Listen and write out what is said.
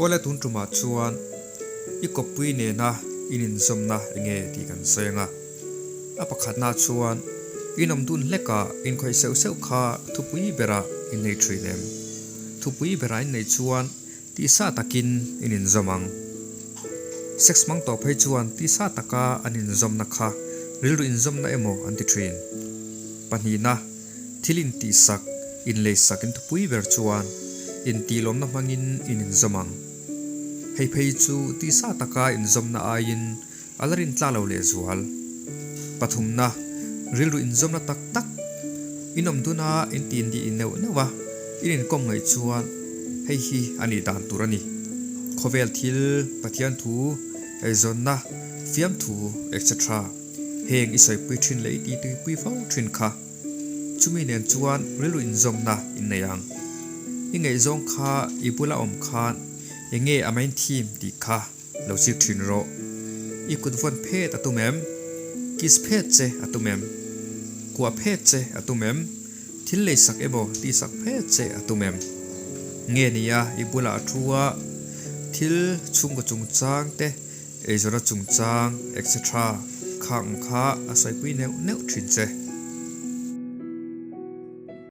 Awle tun tumah chuan i kawppui nena in inzawmna enge tih kan sawi anga. A pakhatna chuan in awm dun hlekah inkhawih seuh seuh kha thupui berah in nei thin em? Thupui berah in neih chuan tisa takin in inzawm ang. Sex hmang tawh phei chuan tisa taka an inzawmna kha rilru inzawmna emaw an ti thin. Pahnihna. Thil intihsak, inleisak in thupui ber chuan intihlawmna hmangin in inzawm ang. Hei phei chu tisa taka inzawmna aiin a la rin tlak lo lehzual. Pathumna, rilru inzawmna tak tak. In awm duna intihni neuh neuh a, in inkawm ngaih chuan hei hi a nih dan tur a ni. Khawvel thil, Pathian thu, eizawnna, fiamthu, etc. Heng i sawipui thin leh i tituipui fo thin kha. Chumi nen chuan rilru inzawmna in nei ang. I ngaihzawng kha i bula awm khan eng nge a main theme tih kha lo chik thin rawh. I kut vawn phet a tum em? Kiss phet che a tum em? Kuah phet che a tum em? Thil leisak emaw tihsak phet che a tum em? Nge nia i bulah a thu a, thil chhungkaw chungchang te Eizawna chungchang etc. Kha ang kha a sawipui neuh neuh thin che.